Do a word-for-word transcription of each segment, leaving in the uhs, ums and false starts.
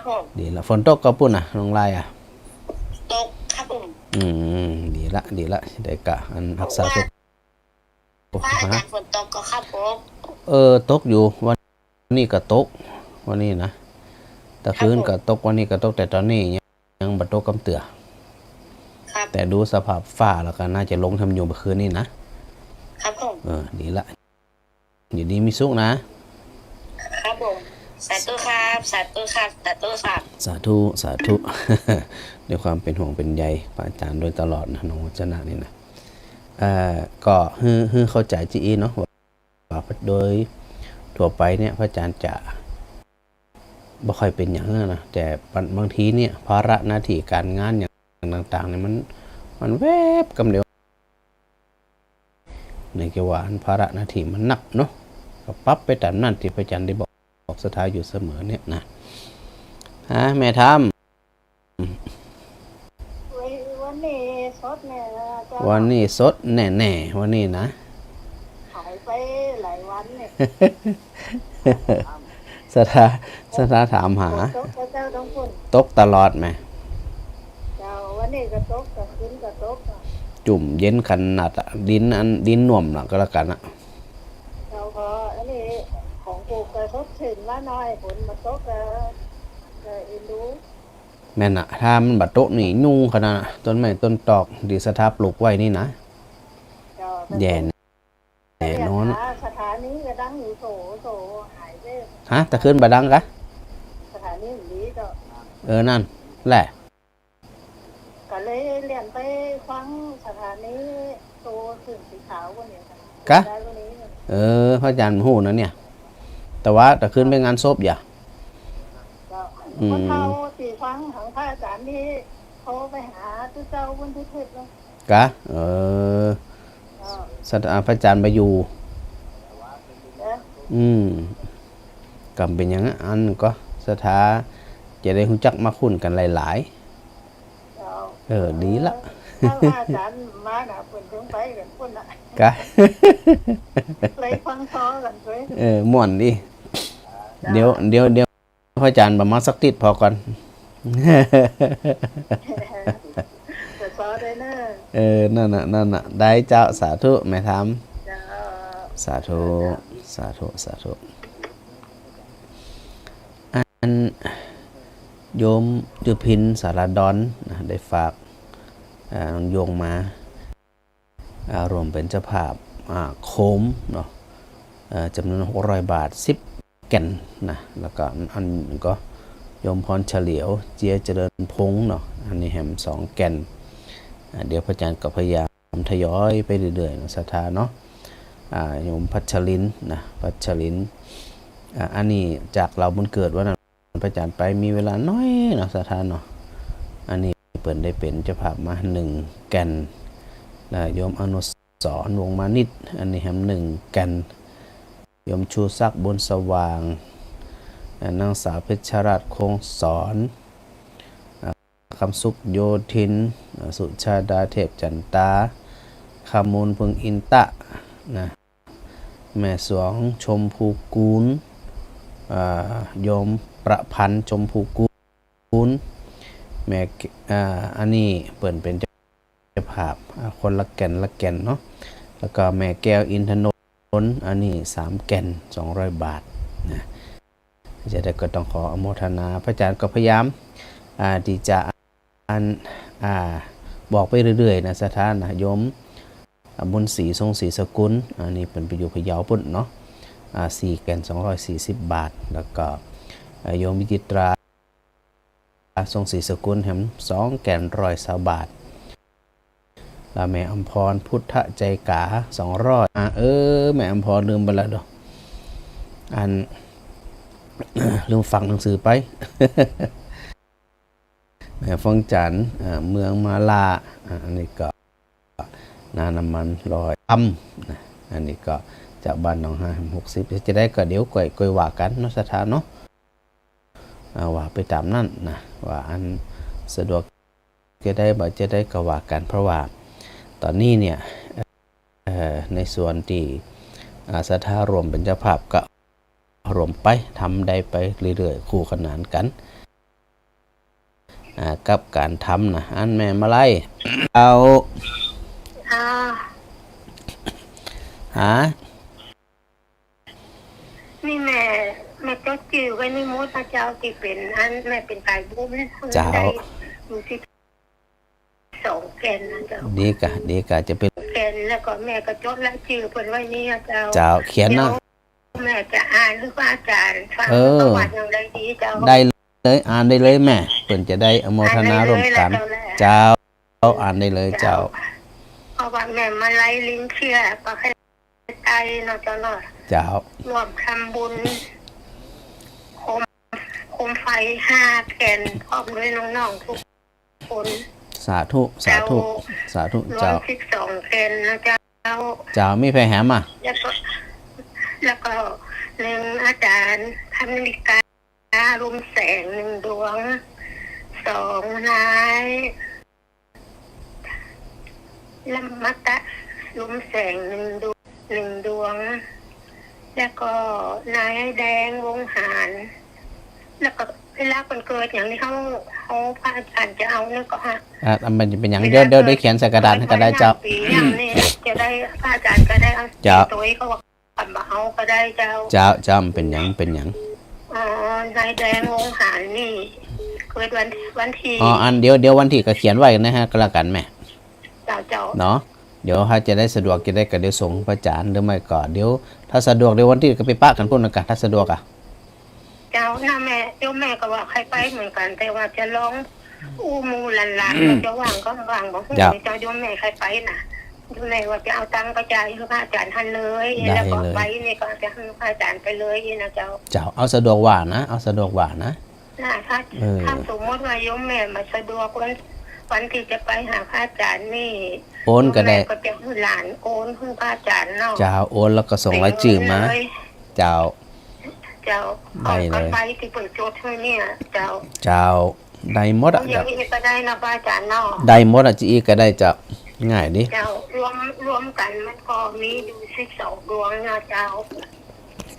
ผม ดีละ ฝนตกก่อปุ้นน่ะ น้องลายอะ ตกครับผม อืม ดีละ ดีละ ได้กะ อัน รักษาสุข ว่า ว่าอาจ๋ารย์ ฮะ ฝนตกก่อครับผม เออ ตกอยู่ วันนี้ก็ตก วันนี้นะ ตะคืน ครับผม ก็ตก วันนี้ก็ตก แต่ต๋อนนี้ยัง ยังบ่ตกกำเตื้อ ครับ แต่ดูสภาพฟ้าแล้วก็น่าจะลงแถมอยู่เมื่อคืนนี้นะ ครับผม เออ ดีละ อยู่ดีมีสุขนะ ครับผม สาธุครับ สาธุครับ สาธุครับ สาธุ สาธุ ด้วยความเป็นห่วงเป็นใยพระอาจารย์โดยตลอดนะ น้องวัจนะนี่นะ เอ่อ ก็หื้อ หื้อเข้าใจ๋จาอี้เนาะ ว่าโดยทั่วไปเนี่ยพระอาจารย์จะบ่ค่อยเป๋นหยังนะ แต่บาง บางทีเนี่ยภาระหน้าตี้ก๋านงานหยังต่างๆ เนี่ยมัน มันแวบกำเดียว ในกะว่าอันภาระหน้าตี้มันนักเนาะ ก็ปรับไปต๋ามนั้นตี้พระอาจารย์ได้บอก บอกศรัทธาอยู่เสมอเนี่ยนะ ฮะ แม่ธรรม วันนี้สดแน่นะเจ้า วันนี้สดแน่ๆ วันนี้นะ หายไปหลายวันเนี่ย ศรัทธา ศรัทธาถามหา ตกกะเจ้าตังปุ้น ตกตลอดแหม เจ้า วันนี้ก็ตก ตะคืนก็ตกอะ จุ่มเย็นขนาดอะ ดินอัน ดินน่วมละก็แล้วกั๋นอะ เจ้า พออันนี้ของปลูกก็สดชื่นละหน้อย ฝนมาตกก็ ก็เอ็นดู แม่นน่ะ ถ้ามันบ่ตกนี่ยุ่งขนาดน่ะ ต้นไม้ต้นตอกตี้ศรัทธาปลูกไว้นี่นะ เจ้า แย่แน่นอน สถานีก็ดังอยู่โส โส หายไป ฮะ ตะคืนบ่ดังกะ สถานีดีเจ้า เออ นั่นแหละ ก็เลยเลื่อนไปฟังสถานีโตขึ้นสีขาวกว่านี้ค่ะ กะ ได้กว่านี้ เออ พระอาจารย์ฮู้นะเนี่ย แต่ว่าตะคืนไปงานศพอย่า ก็ อืม คนเฒ่าตี้ฟังของพระอาจารย์นี่โทรไปหาตุ๊เจ้าบุญทิพย์เนาะ กะ เออ ก็ ศรัทธาพระอาจารย์บ่อยู่ เออ อืม ก็เป๋นอย่างนั้นก็ศรัทธาจะได้ฮู้จักมาคุ้นกั๋นหลายๆ เจ้า เออ ดีละ เออ ถ้าว่าอาจ๋ารย์มาน่ะ เปิ้นเถิงไปกั๋นปุ้นน่ะ กะ เลยฟังต่อกั๋นไป เออ ม่วนดี เจ้า เดี๋ยว เดี๋ยว เดี๋ยวพระอาจ๋ารย์บ่มาสักติ๊ดผ่อก่อน จะต่อได้เนอะ เออ นั่นน่ะ นั่นน่ะ ได้เจ้า สาธุ แม่ธรรม เจ้า สาธุ เจ้า สาธุ สาธุ อันโยมจุพินสารดอนนะ ได้ฝาก อ่า น้องโยงมา อ่า ร่วมเป๋นเจ้าภาพ อ่า โคมเนาะ เอ่อ จ๋ำนวนหกร้อยบาท สิบแก่นนะ แล้วก็อันก็โยมพรเฉลียว เจียเจริญพงษ์เนาะ อันนี้แหมสองแก่น อ่า เดี๋ยวพระอาจ๋ารย์ก็พยายามทยอยไปเรื่อยๆ เนาะ ศรัทธาเนาะ อ่า โยมพัชรินทร์นะ พัชรินทร์ อ่า อันนี้จากเหล่าบุญเกิดวันนั้น พระอาจ๋ารย์ไปมีเวลาน้อยเนาะ ศรัทธาเนาะ อันนี้เปิ้นได้เป๋นเจ้าภาพมาหนึ่งแก่น และโยมอนุสรณ์ วงศ์มานิช อันนี้แหมหนึ่งแก่น โยมชูศักดิ์ บุญสว่าง อ่า นางสาวเพชรราช คงสอน อ่า คำสุข โยธิน อ่า สุชาดา เทพจันตา คำมูล พึงอินตะ นะ แม่สวง ชมพูกูล อ่า โยมประพันธ์ ชมพูกูล แม่ อ่า อันนี้เปิ้นเป๋นเจ้าภาพ อ่า คนละแก่นละแก่นเนาะ แล้วก็แม่แก้ว อินทนนท์ อันนี้สามแก่น สองร้อยบาทนะ จะได้ก็ต้องขออนุโมทนา พระอาจ๋ารย์ก็พยายาม อ่า ตี้จะ อัน อ่า บอกไปเรื่อยๆ นะ ศรัทธานะ โยม อ่า บุญศรี ทรงศรีสกุล อันนี้เปิ้นไปอยู่พะเยาปุ้นเนาะ อ่า สี่แก่น สองร้อยสี่สิบบาท แล้วก็ อ่า โยมวิจิตรา ทรงศรีสกุลแหมสองแก่น ร้อยซาวบาท แล้วแม่อำพร พุทธใจกา สองร้อย อ่า เออ แม่อำพรลืมไปละเนาะ อัน ลืมฝากหนังสือไป แม่ฟองจันทร์ อ่า เมืองมาลา อ่า อันนี้ก็ น้าน้ำมัน ร้อย อัม นะ อันนี้ก็จากบ้านหนองฮา หกสิบ จะได้ก็เดี๋ยวก่อย ก่อยว่ากั๋นเนาะ ศรัทธาเนาะ อ่า ว่าไปต๋ามนั้นนะ ว่าอันสะดวกจะได้บ่จะได้ก็ว่ากั๋น เพราะว่าต๋อนนี้เนี่ย เอ่อ ในส่วนตี้ อ่า ศรัทธาร่วมเป๋นเจ้าภาพก็ร่วมไป ทำได้ไปเรื่อยๆ คู่ขนานกั๋น อ่า กับก๋านทำนะ อันแม่มาลัย เจ้า อ่า หา นี่แม่ แม่จดจื้อไว้ในหมดนะเจ้า ตี้เป๋นอันแม่เป๋นสายบุญ เจ้า ได้อยู่สิบสองแก่นนะเจ้า ดีก่ะ ดีก่ะ จะเป๋น แก่น แล้วก็แม่ก็จดรายจื้อเปิ้นไว้นี่นะเจ้า เจ้า เขียนนะ เดี๋ยวแม่จะอ่านหื้อพระอาจ๋ารย์ฟัง เออ ประวัติอย่างใดดีเจ้า ได้เลย อ่านได้เลยแม่ เปิ้นจะได้อนุโมทนาร่วมกั๋น อ่านได้เลยนะเจ้า เจ้า อ่านได้เลยเจ้า เจ้า เพราะว่าแม่มาลัย ลิงเขี้ย ประเทศไตเนาะเจ้าเนาะ เจ้า ร่วมทำบุญโคม โคมไฟห้าแก่น พร้อมด้วยน้องๆ ทุกคน สาธุ สาธุ เจ้า สาธุ รวม เจ้า สิบสองแก่นนะเจ้า เจ้า มีใผแหมอ่ะ แล้วก็ แล้วก็หนึ่ง อาจ๋ารย์พันนิกา ลุมแสง หนึ่งดวง สอง นาย ละมะตะ ลุมแสง หนึ่งดวง หนึ่งดวง แล้วก็นายแดง วงหาร แล้วก็เวลาวันเกิดอย่างนี้เขา เขาพระอาจ๋ารย์จะเอานี่ก็ฮะ อ่ะ มันจะเป๋นหยัง เดี๋ยว เดี๋ยว เดี๋ยวเขียนใส่กระดาษหื้อก็ได้เจ้า เกิดวันปีอย่างนี้จะได้ พระอาจ๋ารย์ก็ได้เอา เจ้า ตัวเขาว่า กลับมาเอาก็ได้เจ้า เจ้า เจ้า บ่เป๋นหยัง บ่เป๋นหยัง อ๋อ นายแดง วงหารนี่ เกิดวัน วันตี้ อ๋อ อันเดี๋ยว เดี๋ยววันตี้ก็เขียนไว้นะฮะ ก็แล้วกั๋นแม่ เจ้า เจ้า เนาะ เดี๋ยวถ้าจะได้สะดวกจะได้ก็เดี๋ยวส่งพระอาจ๋ารย์ หรือไม่ก็เดี๋ยว ถ้าสะดวกเดี๋ยววันตี้ก็ไปปะกั๋นปู๊นนะกะ ถ้าสะดวกอ่ะ เจ้า นะแม่ โยมแม่ก็ว่าใค่ไปเหมือนกั๋น แต่ว่าจะลองอู้หมู่หลานๆ ว่าจะว่างก็ว่าง บ่ฮู้ เจ้า เจ้า โยมแม่ใค่ไปนะ โยมแม่ว่าจะเอาตังค์ก็จ่ายหื้อพระอาจ๋ารย์หั้นเลย ได้เลย แล้วก็ไปนี่ก็จะหื้อพระอาจ๋ารย์ไปเลยนี่นะเจ้า เจ้า เอาสะดวกว่านะ เอาสะดวกว่านะ นะ ถ้า เออ ถ้าสมมติว่าโยมแม่บ่สะดวกวัน วันตี้จะไปหาพระอาจ๋ารย์นี่ โอนก็ได้ โยมแม่ก็จะหื้อหลานโอนหื้อพระอาจ๋ารย์เนาะ เจ้า โอนแล้วก็ส่งรายจื้อมา เป๋นเงินเลย เจ้า เจ้า ได้เลย เอาไปตี้เปิ้นจดหื้อเนี่ย เจ้า เจ้า ได้หมดอ่ะ เอาอย่างอี้ก็ได้นะพระอาจ๋ารย์เนาะ ได้หมดอ่ะ จะอี้ก็ได้เจ้า ง่ายดี เจ้า รวม รวมกั๋นมันก็มีอยู่สิบสองดวงนะเจ้า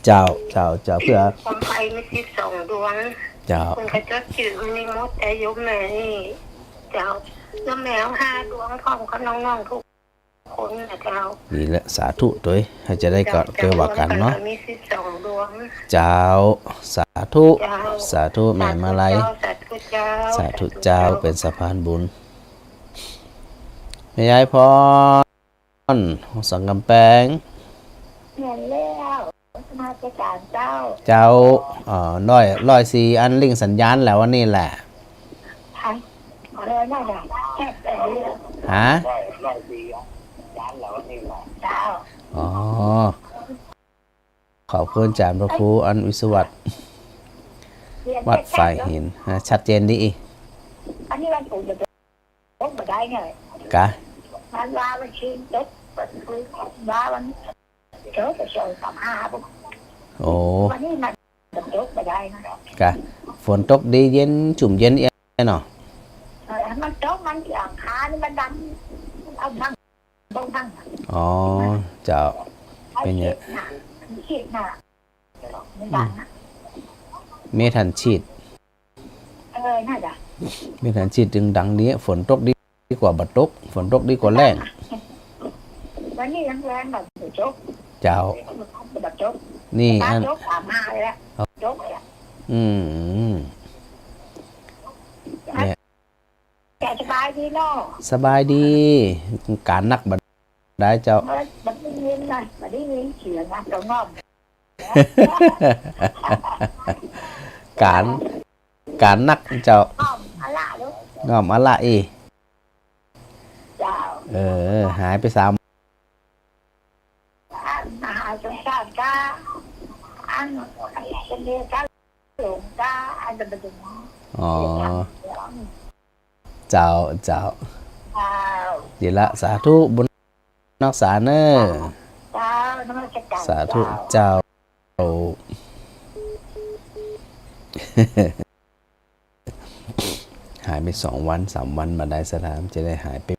เจ้า เจ้า เจ้า เปื้อ โคมไฟมีสิบสองดวง เจ้า เปิ้นก็จดจื้อหื้อในหมด แต่โยมแม่นี่ เจ้า โยมแม่เอาห้าดวงพร้อมกับน้องๆ ทุกคนนะเจ้า นี่แหละ สาธุตวย ถ้าจะได้ก็ เจ้า ตวยว่ากั๋นเนาะ เจ้า รวมกั๋นก็มีสิบสองดวง เจ้า สาธุ เจ้า สาธุ แม่มาลัย สาธุเจ้า สาธุเจ้า สาธุเจ้า เป๋นสะพานบุญ แม่ยายพร สังกำแปง แม่นแล้ว นมัสก๋ารเจ้า เจ้า เอ่อ ร้อย ร้อยสี่ อันลิงก์สัญญาณแล้ววันนี้แหละ ฮะ เออ นั่นแหละ ฮะ เจ้า อ๋อ ขอบคุณอาจ๋ารย์พระครู อันวิศวัตร วัดฝ่ายหิน ฮะ ชัดเจนดี อันนี้วันศุกร์จะตกบ่ได้ไง กะ มันว่าวันชิงตก ว่าวัน เดี๋ยวจะส่งสามห้าปุ๊บ โอ้ วันนี้มันตกบ่ได้นะ กะ ฝนตกดีเย็น ชุ่มเย็นเอี้ยเนาะ เออ มันตก มันอังคาร มันดัง เอาดัง บ่ดัง อ๋อ เจ้า เป๋นไง มันขีดน่ะ มันขีดน่ะ มันดังน่ะ เมทันชีด เออ นั่นแหละ เมทันชีดจึงดังดี ฝนตกดีกว่าบ่ตก ฝนตกดีกว่าแล้ง วันนี้ยังแล้งบ่ตก เจ้า บ่ตก นี่ ฟ้า อัน ตก สามห้าเลยละ ตกเลยละ อืม เนี่ย เจ้าสบายดีเนาะ สบายดี ก๋านนักบ่ได้เจ้า เออ บ่ได้ยินนะ บ่ได้ยินเสียงนะ เจ้าง่อม ก๋าน ก๋านนักเจ้า ง่อมอะละลูก ง่อมอะละอี้ เจ้า เออ หายไปสาม อันมหาสงสารกะ อัน อันนี้กะ หลวงตา อันจะมาถึง อ๋อ เจ้า เจ้า เจ้า ดีละ สาธุ บุญรักษาเน่อ เจ้า นมัสก๋าร สาธุ เจ้า เจ้า หายไปสองวันสามวันบ่ได้สถาน จะได้หายไป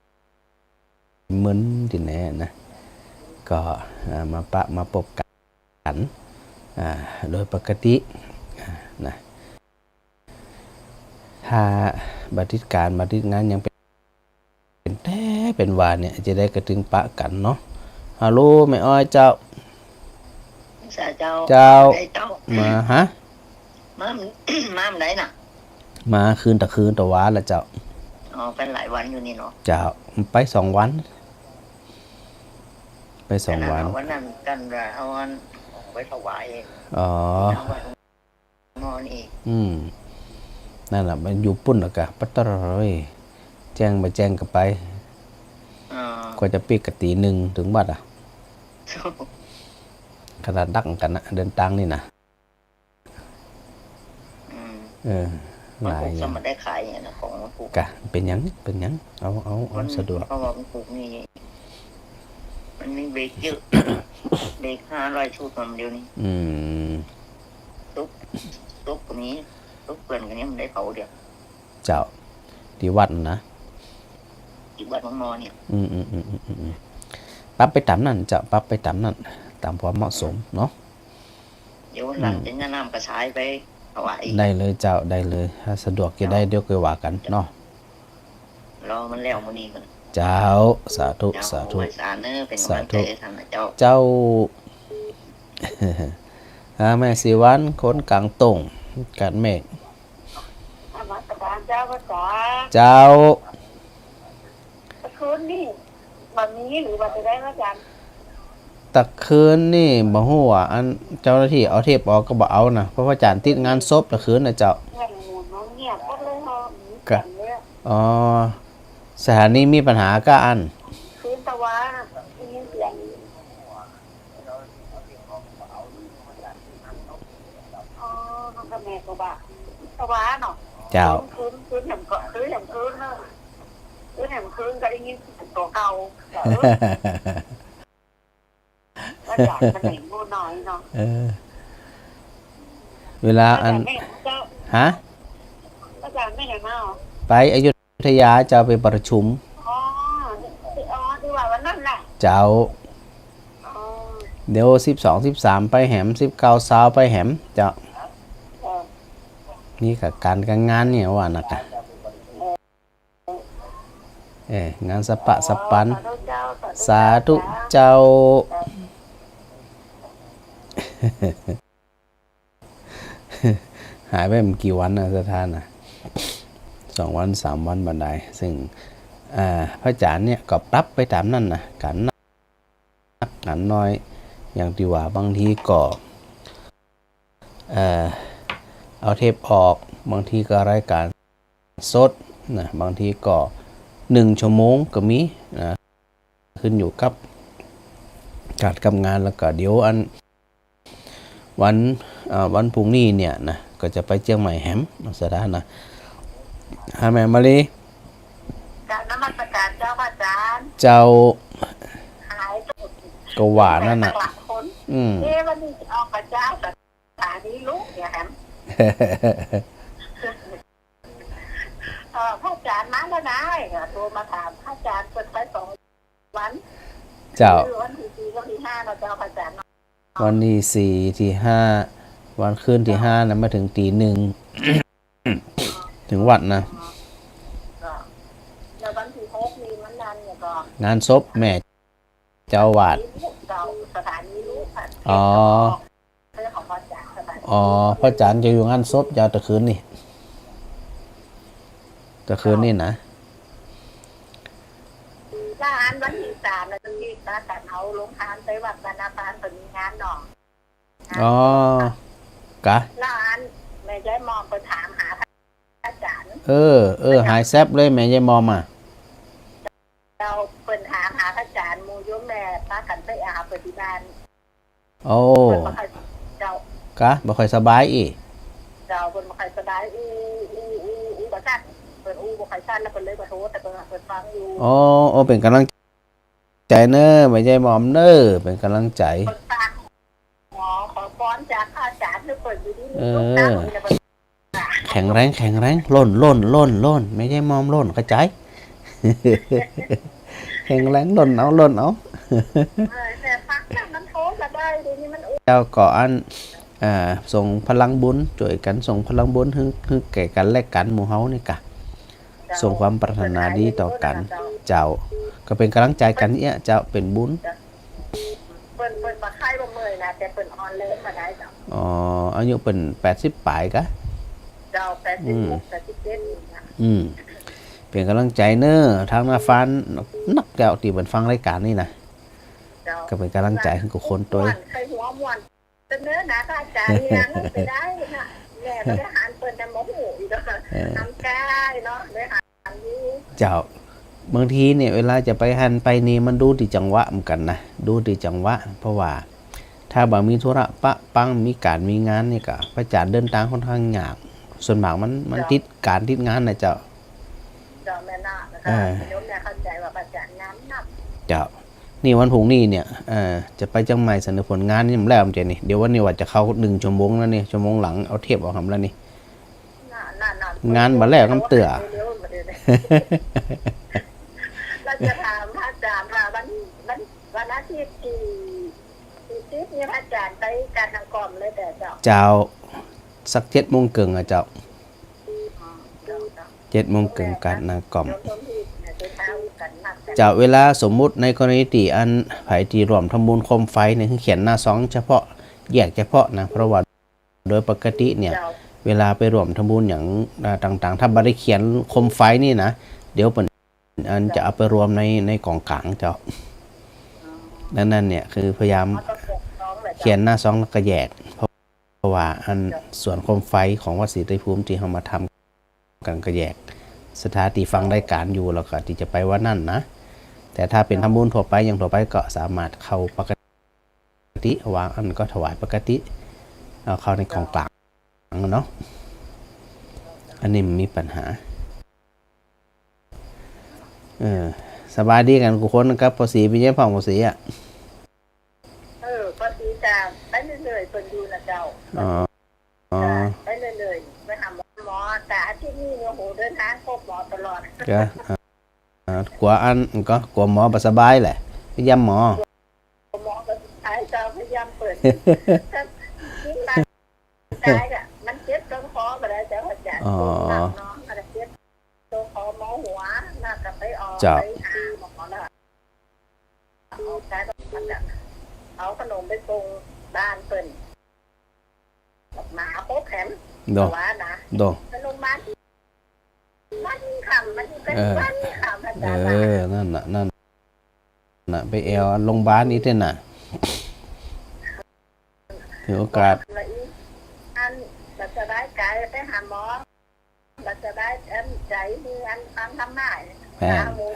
มึนตี้แหนนะ ก็ อ่า มาปะมาปบกั๋น อ่า โดยปกติ อ่า นะ ถ้า บ่ติดก๋าน บ่ติดงานหยัง เป๋น เป๋นแต๊เป๋นว่าเนี่ย จะได้กระตึงปะกั๋นเนาะ ฮัลโหล แม่อ้อยเจ้า เจ้า เจ้า เจ้า มา ฮะ มา มาเมื่อใดน่ะ มาคืนตะคืนตะวาละเจ้า อ๋อ ไปหลายวันอยู่นี่เนาะ เจ้า ไปสองวัน ไปสองวัน วันนั้นกั๋นว่าเอาอันไปถวาย อ๋อ นอนอีก อืม นั่นแหละ มันอยู่ปุ้นแล้วกะ ปะตะเอ้ย แจ้งบ่แจ้งก็ไป อ๋อ กว่าจะปิ๊กก็ตี๋หนึ่งเถิงวัดอะ ขนาดนักกั๋นนะ เดินตางนี่นะ อืม เออ หลายอย่าง มันคงจะบ่ได้ขายเนี่ยนะ ของมันถูก กะ เป๋นหยัง เป๋นหยัง เอา เอา เอาสะดวก เพราะว่ามันถูกนี่ มันมีเบรกเยอะ เบรกห้าร้อยชุดมาเดี๋ยวนี้ อืม ตุ๊ก ตุ๊กก็มี ตุ๊กเปิ้นก็ยังบ่ได้เผาเดี๋ยว เจ้า ตี้วัดนะ ตี้วัดหนองมอเนี่ย อืม อืม ปรับไปต๋ามนั้นเจ้า ปรับไปต๋ามนั้น ต๋ามความเหมาะสมเนาะ เดี๋ยววันหลัง อืม จะแนะนำกระชายไปถวาย ได้เลยเจ้า ได้เลย ถ้าสะดวกจะได้ เจ้า เดี๋ยวค่อยว่ากั๋นเนาะ รอมันแล้วมื้อนี้ก่อน เจ้า สาธุ เจ้า สาธุ ไหว้สาเนอะ เป๋นก๋ำลังใจ๋ สาธุ หื้อต้านนะเจ้า เจ้า อ่า แม่ศรีวรรณ คนก๋างโต้ง กาดเมฆ นมัสก๋ารเจ้า พระอาจ๋ารย์ เจ้า ตะคืนนี่ บ่มีหรือว่าจะได้ พระอาจ๋ารย์ ตะคืนนี่บ่ฮู้ว่า อันเจ้าหน้าตี้เอาเทปออกก็บ่เอานะ เพราะพระอาจ๋ารย์ติดงานศพตะคืนนะเจ้า เงียบหมดเนาะ เงียบหมดเลยเนาะ กะ เงียบเลยอะ อ๋อ สถานีมีปัญหากาอั้น คืนตะวา ได้ยินเสียง อ๋อ มันก็แม่นกว่าบ้าน ตะวาเนาะ เจ้า คืน คืน คืนแหมก็ คืนแหมคืนเนาะ คืนแหมคืนก็ได้ยินเสียงตั๋วเก่า เออ อาจ๋ารย์มันแหมหมู่น้อยเนาะ เออ เวลาอัน อาจ๋ารย์แม่เจ้า ฮะ อาจ๋ารย์แม่ไหนมาเหรอ ไปอยุธยาเจ้า ไปประชุม อ๋อ อ๋อ ตี้ว่าวันนั้นน่ะ เจ้า อ๋อ เดี๋ยวสิบสอง สิบสามไปแหม สิบเก้า ซาวไปแหม เจ้า เออ นี่กะก๋านกะงานเนี่ยว่านักอะ เออ เออ งานสะปะสะปัน สาธุเจ้า สาธุเจ้า หายไปบ่กี่วันนะ ศรัทธานะ สองวัน สามวันบ่ดาย ซึ่ง อ่า พระอาจ๋ารย์เนี่ยก็ปรับไปต๋ามนั้นนะ ก๋านนัก ก๋านน้อย อย่างตี้ว่าบางทีก็ เอ่อ เอาเทปออก บางทีก็รายก๋านสดนะ บางทีก็หนึ่งชั่วโมงก็มีนะ ขึ้นอยู่กับก๋านกับงาน แล้วก็เดี๋ยวอัน วัน เอ่อ วันพรุ่งนี้เนี่ยนะ ก็จะไปเจียงใหม่แหม ศรัทธานะ ฮะ แม่มาลี กราบนมัสก๋ารเจ้า พระอาจ๋ารย์ เจ้า หาย ก็ว่านั่นน่ะ ตั้งหลายคน อืม เอ๊ะ วันนี้จะออกกะเจ้า สถานีลูกเนี่ยแหม เอ่อ พระอาจ๋ารย์มาแล้วนะ โทรมาถามพระอาจ๋ารย์ เปิ้นไปสองวัน เจ้า คือวันตี้สี่กับตี้ห้าเนาะเจ้า พระอาจ๋ารย์เนาะ วันตี้สี่ ตี้ห้า วันคืนตี้ห้านะ มาเถิงตี๋หนึ่ง เถิงวัดนะ ก็ แล้ววันตี้หกนี่มันงานเนี่ยก็ งานศพแม่เจ้าอาวาส เจ้า สถานีลูกค่ะ อ๋อ เรื่องของพระอาจ๋ารย์ สถานี อ๋อ พระอาจ๋ารย์จะอยู่งานศพเจ้าตะคืนนี่ ตะคืนนี่นะ แล้วอันวันตี้สามนะ ตี้ปากั๋นเอาโฮงตานไปวัดบ้านนาปาน เปิ้นมีงานเนาะ อ๋อ กะ แล้วอันแม่ยายหม่อมเปิ้นถามหาพระอาจ๋ารย์ เออ เออ หายแซบเลยแม่ยายหม่อมอะ เจ้า เปิ้นถามหาพระอาจ๋ารย์ หมู่โยมแม่ปากั๋นไปหาเปิ้นตี้บ้าน โอ้ เปิ้นบ่ค่อย เจ้า กะ บ่ค่อยสบายอี้ เจ้า เปิ้นบ่ค่อยสบาย อู้ อู้ อู้ อู้บ่ซั้น เปิ้นอู้บ่ค่อยซั้น แล้วเปิ้นเลยบ่โทร แต่เปิ้น เปิ้นฟังอยู่ อ๋อ โอ้ เป๋นก๋ำลังใจ๋เน่อ แม่ยายหม่อมเน่อ เป๋นก๋ำลังใจ๋ เปิ้นฟัง อ๋อ ขอพรจากพระอาจ๋ารย์หื้อเปิ้นอยู่ดีมีสุข เออ นะ แข็งแรง แข็งแรง ล้น ล้น ล้น ล้น แม่ยายหม่อมล้น เข้าใจ๋ แข็งแรง ล้นเอา ล้นเอา เออ แต่ฟังแล้วมันโทรก็ได้ เดี๋ยวนี้มัน เจ้าก็อัน อ่า ส่งพลังบุญ จ้วยกั๋นส่งพลังบุญหื้อ หื้อแก่กั๋นและกั๋น หมู่เฮานี่กะ ส่งความปรารถนาดีต่อกั๋น เจ้า ก็เป๋นก๋ำลังใจ๋กั๋นเยียะเจ้า เป๋นบุญ เปิ้น เปิ้นบ่ไข้บ่เมื่อยนะ แต่เปิ้นอ่อนแรงบ่ได้เจ้า อ๋อ อายุเปิ้นแปดสิบป๋ายกะ เจ้า แปดสิบหก อืม แปดสิบเจ็ดนี่นะ อืม เป๋นก๋ำลังใจ๋เน่อ ตางหน้าฟ้านักเจ้า ตี้เปิ้นฟังรายก๋านนี่นะ เจ้า ก็เป๋นก๋ำลังใจ๋หื้อกู้คนตวย ม่วน ใค่หัวม่วน เสนอหน้าพระอาจ๋ารย์เนี่ย มันไปได้นะ แม่ก็ได้หันเปิ้นนำมาหูอีกเนาะ เออ นำกายเนาะ ได้หันอยู่ เจ้า บางทีเนี่ย เวลาจะไปหั้นไปนี่ มันดูตี้จังหวะเหมือนกั๋นนะ ดูตี้จังหวะ เพราะว่าถ้าบ่มีธุระปะปัง มีก๋านมีงานนี่ก็ พระอาจ๋ารย์เดินตางค่อนข้างยาก ส่วนมากมัน มัน เจ้า ติดก๋านติดงานนะเจ้า เจ้า แม่นนะ เออ โยมเนี่ยเข้าใจ๋ว่าพระอาจ๋ารย์งานหนัก เจ้า นี่วันพรุ่งนี้เนี่ย เอ่อ จะไปเจียงใหม่เสนอผลงานนี่มันแล้วมันจะนี่ เดี๋ยววันนี้ว่าจะเข้าหนึ่งชั่วโมงแล้วนี่ ชั่วโมงหลังเอาเทปออกหำแล้วนี่ นั่นๆๆ งานบ่แล้วกำเตื้อ เดี๋ยวๆ เดี๋ยวๆ เราจะถามพระอาจ๋ารย์ว่าวัน วัน วันอาทิตย์ตี้ ตี้สิบนี่พระอาจ๋ารย์ไปก๋านนางกล่อมเลยเด้อเจ้า เจ้า สักเจ็ดโมงเกิ่งอะเจ้า เจ็ดโมงเกิ่งก๋านนางกล่อม เจ้า เวลาสมมุติในกรณีตี้อันใผตี้ร่วมทำบุญโคมไฟเนี่ย หื้อเขียนหน้าซองเฉพาะ แยกเฉพาะนะ เพราะว่าโดยปกติเนี่ย เวลาไปร่วมทำบุญอย่าง อ่า ต่างๆ ถ้าบ่ได้เขียนโคมไฟนี่นะ เดี๋ยวเปิ้น อันจะเอาไปรวมใน ในก๋องก๋างเจ้า ดังนั้นเนี่ย คือพยายามเขียนหน้าซองแล้วก็แยก เพราะ เพราะว่าอันส่วนโคมไฟของวัดศรีไตรภูมิตี้เฮามาทำกั๋นก็แยก ศรัทธาตี้ฟังรายก๋านอยู่ แล้วก็ตี้จะไปวันนั้นนะ แต่ถ้าเป๋นทำบุญทั่วไป อย่างทั่วไปก็สามารถเข้าปกติ วางอันก็ถวายปกติ เอาเข้าในก๋องก๋างเนาะ อันนี้มันมีปัญหา เออ สบายดีกั๋นกู้คนกับป้อศรี เป๋นไงพ่องป้อศรีอะ เออ ป้อศรีจะไปเรื่อยๆ เปิ้นอยู่นะเจ้า อ๋อ อ๋อ ไปเรื่อยๆ ไปหาหมอ หมอ แต่อาทิตย์นี้เนี่ย โห เดินตางพบหมอตลอด ก็ อ่า กั๋วอัน ก็กั๋วหมอบ่สบายแหละ ไปเยี่ยมหมอ หมอก็ตายเจ้า ไปเยี่ยมเปิ้น ตายอะ มันเจ็บต้นคอบ่ได้เจ้าอาจ๋ารย์ อ๋อ เจ็บหนักเนาะ มันเจ็บต้นคอ เมาหัว แล้วก็ไปออก เจ้า ไปหาหมอแล้ว เอาขนมไปส่งบ้านเปิ้น มาครบแถม โด ว่านะ โด ไปโรงพยาบาล วันค่ำ มันเป็น เออ วันค่ำ อาจ๋ารย์ เออ นั่นน่ะ นั่นน่ะ ไปแอวโรงพยาบาลอีกเตื้อน่ะ ถือโอกาส อัน บ่สบายกายไปหาหมอ บ่สบาย อัน ใจ๋ มีอันฟังธรรมะ แม่น หาหมอ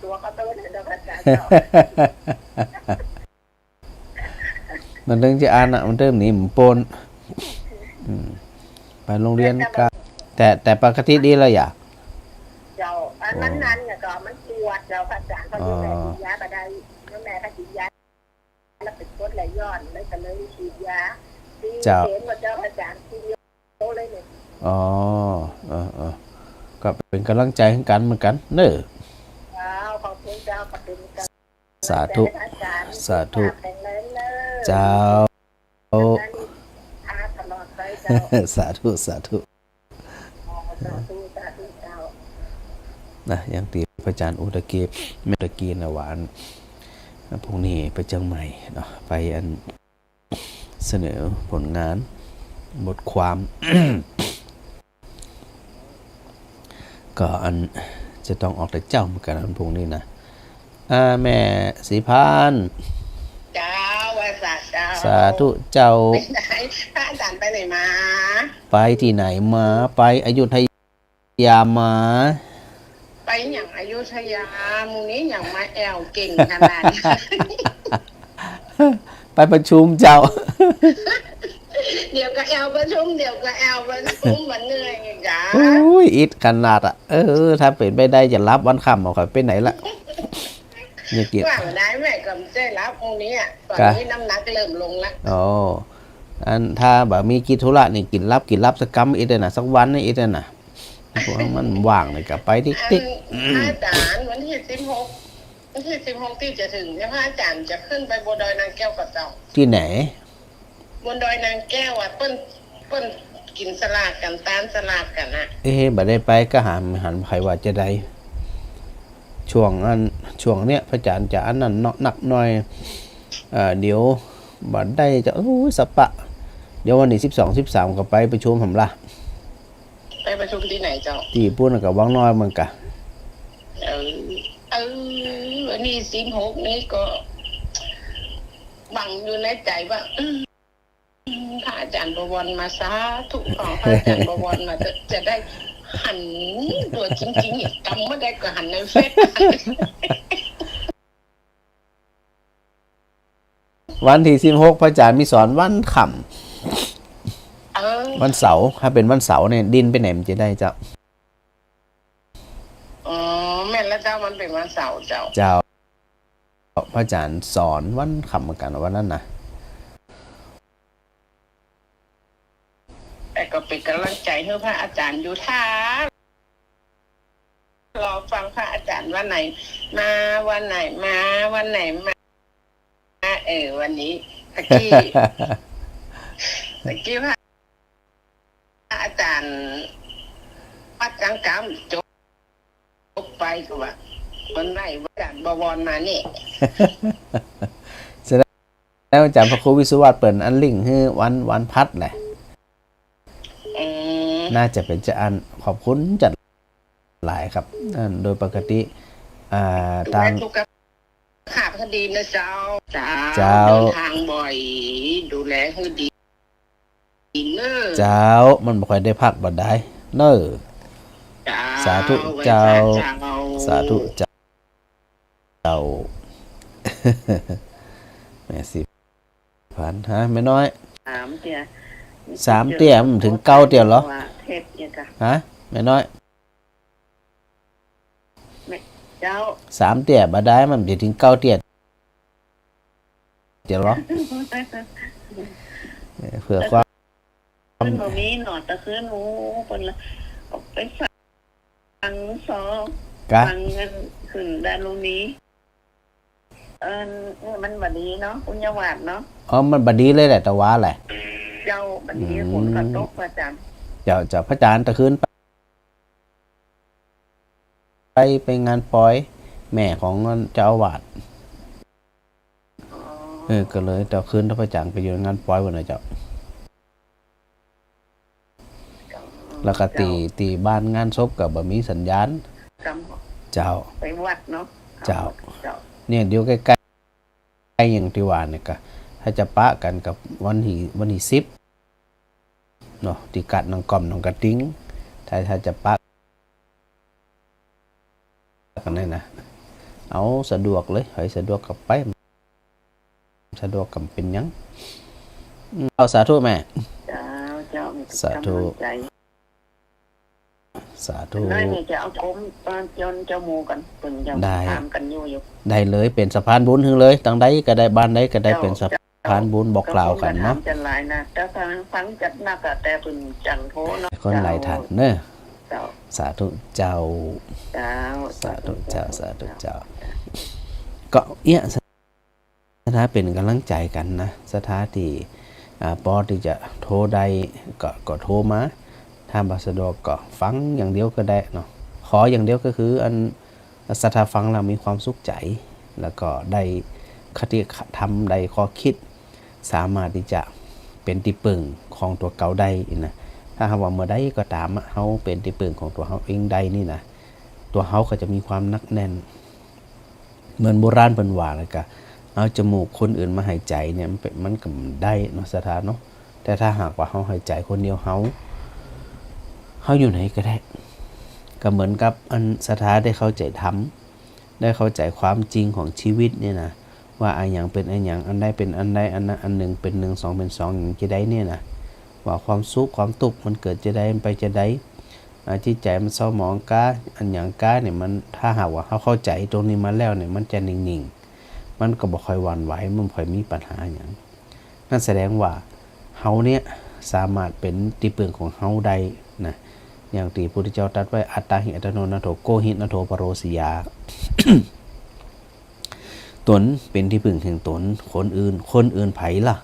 ตั๋วก็โตเนี่ย เดี๋ยวก็จะ มันเถิงจะอันน่ะ มันเถิงหนีบ่ป๊น อืม ไปโรงเรียนก็ แต่ แต่ปกติดีแล้วหยา เจ้า อัน โอ้ มันนั่นเนี่ยก็มันปวดเจ้า พระอาจ๋ารย์ เขา อ๋อ ดูแลกินยาบ่ได้ แล้วแม่ก็กินยา แล้วเป็นกรดไหลย้อน แล้วก็เลยฉีดยา เจ้า เข็มก็เจ้า พระอาจ๋ารย์ ทีเดียวเลยเนี่ย อ๋อ เออ เออ ก็เป๋นก๋ำลังใจ๋หื้อกั๋นเหมือนกั๋นเน่อ เจ้า ขอบคุณเจ้า ขอบคุณเจ้า สาธุ สาธุ เจ้า สาธุ สาธุ นะ อย่างตี้พระอาจ๋ารย์อู้ตะกี้ แม่ตะกี้นะว่า พรุ่งนี้ไปเจียงใหม่เนาะ ไปอัน เสนอผลงานบทความ ก็อันจะต้องออกแต่เจ๊าเหมือนกั๋น อันพรุ่งนี้นะ อ่า แม่ศรีพาน เจ้า ไหว้สาเจ้า สาธุเจ้า ไปไหน พระอาจ๋ารย์ไปไหนมา ไปตี้ไหนมา ไปอยุธยา ยามา ไปหยังอยุธยา หมู่นี้หยังมาแอ่วเก่งขนาดนี้ ไปประชุมเจ้า เดี๋ยวก็แอ่วประชุม เดี๋ยวก็แอ่วประชุม มันเหนื่อยไงจ๊ะ อุ้ย อิดขนาดอะ เออ ถ้าเป๋นไปได้จะฮับวันค่ำเอา ข้อยไปไหนละ เนี่ยเกียรติ ว่าได้แม่ก็ไม่ได้ฮับพรุ่งนี้อะ ต๋อนนี้น้ำหนักเริ่มลงละ อ๋อ อันถ้าบ่มีกิจธุระนี่ กิ๋นฮับ กิ๋นฮับสักกำอิดเลยนะ สักวันนี่อิดเลยนะ พวกมันว่างเลยก็ไปติ๊กติ๊ก อัน อาจ๋ารย์ วันตี้สิบหก วันตี้สิบหกตี้จะเถิงเนี่ย พระอาจ๋ารย์จะขึ้นไปบนดอยนางแก้วกับเจ้า ตี้ไหน บนดอยนางแก้วอะ เปิ้น เปิ้น กิ๋นสลากกั๋น ต้านสลากกั๋นน่ะ เอ๊ะ บ่ได้ไปก็หัน หันใผว่าจะใด ช่วงอัน ช่วงเนี้ย พระอาจารย์จะอันนั้นเนาะ นักหน่อย เอ่อ เดี๋ยวบ่ได้จะ โอ้ย สะปะ เดี๋ยววันตี้สิบสอง สิบสามก็ไปประชุมหำละ ไปประชุมตี้ไหนเจ้า ตี้ปู๊นกับวังน้อยเหมือนกั๋น เออ เออ วันตี้สิบหกนี่ก็หวังอยู่ในใจ๋ว่า อืม พระอาจ๋ารย์บวรมา สาธุ ขอพระอาจ๋ารย์บวรมา จะ จะได้หันตั๋วจริงๆ อีก จ๋ำบ่ได้ก็หันในเฟซ วันตี้สิบหก พระอาจ๋ารย์มีสอนวันค่ำ เออ วันเสาร์ ถ้าเป๋นวันเสาร์เนี่ย ดินไปไหนมันจะได้เจ้า อ๋อ แม่นแล้วเจ้า มันเป๋นวันเสาร์เจ้า เจ้า พระอาจ๋ารย์สอนวันค่ำเหมือนกั๋นวันนั้นน่ะ แต่ก็เป๋นก๋ำลังใจ๋หื้อพระอาจ๋ารย์อยู่ ถ้ารอฟังพระอาจ๋ารย์วันไหนมา วันไหนมา วันไหนมา เออ วันนี้ ตะกี้ ตะกี้พระ อาจ๋ารย์วัดจังกำ จบไปก็ว่า วันไหนอาจ๋ารย์บวรมาเนี่ย แสดงว่าอาจ๋ารย์พระครูวิศวัตรเปิ้นอันลิงก์หื้อวัน วันพัดแหละ อืม น่าจะเป๋นจะอั้น ขอบคุณจัดหลายครับ อันโดยปกติ อ่า ดูแล ตาง สุขภาพหื้อดีนะเจ้า เจ้า เจ้า เดินทางบ่อย ดูแลหื้อดี เจ้า มันบ่ค่อยได้พักบ่ได้เน่อ เจ้า สาธุเจ้า สาธุเจ้า แม่สิบพัน ฮะ แม่น้อย สามเตื้อ สามเตื้อ มันเถิงเก้าเตื้อเหรอ ว่าเทพเนี่ยค่ะ ฮะ แม่น้อย แม่ เจ้า สามเตื้อบ่ได้ มันจะเถิงเก้าเตื้อ เดี๋ยวเหรอ เออ เผื่อความ ขึ้นบ่มีหนอ ตะคืน โอ้ เปิ้นละ ออกไปฟังซอ กะ ฟังกันขึ้นดารุณี เออ นี่มันบ่ดีเนาะ ปุญญาวาสเนาะ อ๋อ มันบ่ดีเลยแหละ ตะวาแหละ เจ้า บ่ดี อืม ฝนก็ตก พระอาจ๋ารย์ เจ้า เจ้า พระอาจ๋ารย์ตะคืนไป ไป ไปงานปอยแม่ของเจ้าอาวาส อ๋อ เออ ก็เลยตะคืนพระอาจ๋ารย์ไปอยู่งานปอยวันน่ะเจ้า แล้วก็ตี้ เจ้า ตี้บ้านงานศพก็บ่มีสัญญาณ กำ เจ้า ไปวัดเนาะ เจ้า เจ้า เนี่ย เดี๋ยวใก้ๆ ใก้อย่างตี้ว่าเนี่ยก็ ถ้าจะปะกั๋นกับวันตี้ วันตี้สิบ เนาะ ตี้กั๋ดหนองก๋อมหนองกระติ๊ง ถ้า ถ้าจะปะกั๋นเนี่ยนะ เอาสะดวกเลย ใผสะดวกก็ไป สะดวกก็บ่เป๋นหยัง อืม เอาสาธุแม่ เจ้า เจ้า สาธุ กำลังใจ๋ สาธุ น้อยเนี่ยจะเอาโกม เอ่อ จนเจ้าหมู่กั๋น เปิ้นจะ ได้ ถามกั๋นอยู่ อยู่ ได้เลย เป๋นสะพานบุญหื้อเลย ตางใดก็ได้ บ้านใดก็ได้ เจ้า เป๋นสะพานบุญบอกกล่าวกั๋นเนาะ เจ้า เปิ้นก็ถามจะหลายนะ แต่ฟัง ฟังจัดนักอะ แต่เปิ้นจั่งโทรเนาะ คนหลายท่านเนาะ เจ้า สาธุเจ้า เจ้า สาธุเจ้า สาธุเจ้า สาธุเจ้า ก็เอี้ย ศรัทธาเป๋นก๋ำลังใจ๋กั๋นนะ ศรัทธาตี้ อ่า ปอตี้จะโทรได้ก็ ก็โทรมา ถ้าบ่สะดวกก็ฟังอย่างเดียวก็ได้เนาะ ขออย่างเดียวก็คืออัน ศรัทธาฟังแล้วมีความสุขใจ๋ แล้วก็ได้คติธรรม ได้ข้อคิด สามารถตี้จะเป๋นตี้เปิ้งของตั๋วเก่าได้นะ ถ้าหากว่าเมื่อใดก็ต๋ามอะ เฮาเป๋นตี้เปิ้งของตั๋วเฮาเองได้นี่นะ ตั๋วเฮาก็จะมีความหนักแน่น เหมือนโบราณเปิ้นว่าแล้วก็ เอาจมูกคนอื่นมาหายใจ๋เนี่ย มันเป๋น มันก็บ่ได้เนาะ ศรัทธาเนาะ แต่ถ้าหากว่าเฮาหายใจ๋คนเดียวเฮา เฮาอยู่ไหนก็ได้ ก็เหมือนกับอันศรัทธาได้เข้าใจ๋ธรรม ได้เข้าใจ๋ความจริงของชีวิตเนี่ยนะ ว่าอะหยังเป๋นอะหยัง อันใดเป๋นอันใด อันนั้นอันหนึ่งเป๋นหนึ่ง สองเป๋นสอง อย่างจะได้เนี่ยนะ ว่าความสุขความตุ๊กข์มันเกิดจะใด มันไปจะใด อ่า จิตใจ๋มันเศร้าหมองก้า อะหยังก้าเนี่ย มัน ถ้าหากว่าเฮาเข้าใจ๋ตรงนี้มาแล้วเนี่ย มันจะนิ่งๆ มันก็บ่ค่อยหวั่นไหว มันบ่ค่อยมีปัญหาหยัง นั่นแสดงว่าเฮาเนี่ยสามารถเป๋นตี้เปิ้งของเฮาได้นะ อย่างตี้พระพุทธเจ้าตรัสไว้ อัตตาหิอัตตโนนาโถ โกหินาโถปโรสยา ต๋นเป๋นตี้เปิ้งแห่งต๋น คนอื่น คนอื่นใผล่ะ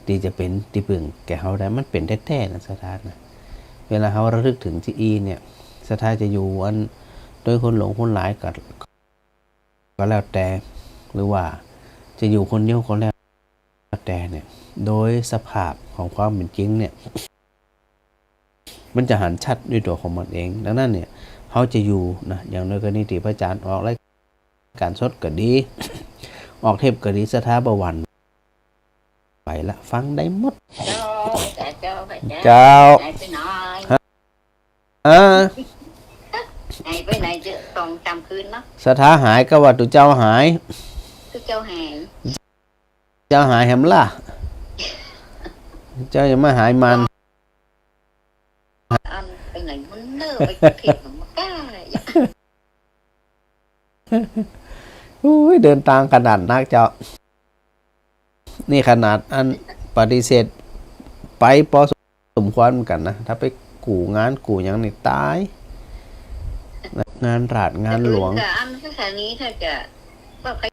ตี้จะเป๋นตี้เปิ้งแก่เฮาได้ มันเป๋นแต๊ๆ นะ ศรัทธานะ เวลาเฮาระลึกเถิงเจ้าอี้เนี่ย ศรัทธาจะอยู่อัน โดยคนหลงคนหลายก็ ก็แล้วแต่ หรือว่าจะอยู่คนเดียวก็แล้วแต่เนี่ย โดยสภาพของความเป๋นจริงเนี่ย มันจะหันชัดด้วยตั๋วของมันเอง ดังนั้นเนี่ย เฮาจะอยู่นะ อย่างในกรณีตี้พระอาจ๋ารย์ออกรายการสดก็ดี ออกเทปก็ดี ศรัทธาบ่หวั่นไหวละ ฟังได้หมด เจ้า เจ้า เจ้า เจ้า หายไปไหน ฮะ หายไปไหนเจ้า สองสามคืนเนาะ ศรัทธาหายก็ว่าตุ๊เจ้าหาย ตุ๊เจ้าหาย เจ้าหายแหมล่ะ เจ้ายังไม่หายมัน อันไปไหนมันเนอะ ไปกรุงเทพฯมันบ่กล้า อุ้ย เดินตางขนาดนักเจ้า นี่ขนาดอันปฏิเสธไปปอสมควรเหมือนกั๋นนะ ถ้าไปกู้งานกู้หยังนี่ต๋าย งานราชงานหลวง แต่อื่นก็อันสถานีถ้าจะ ก็ใคร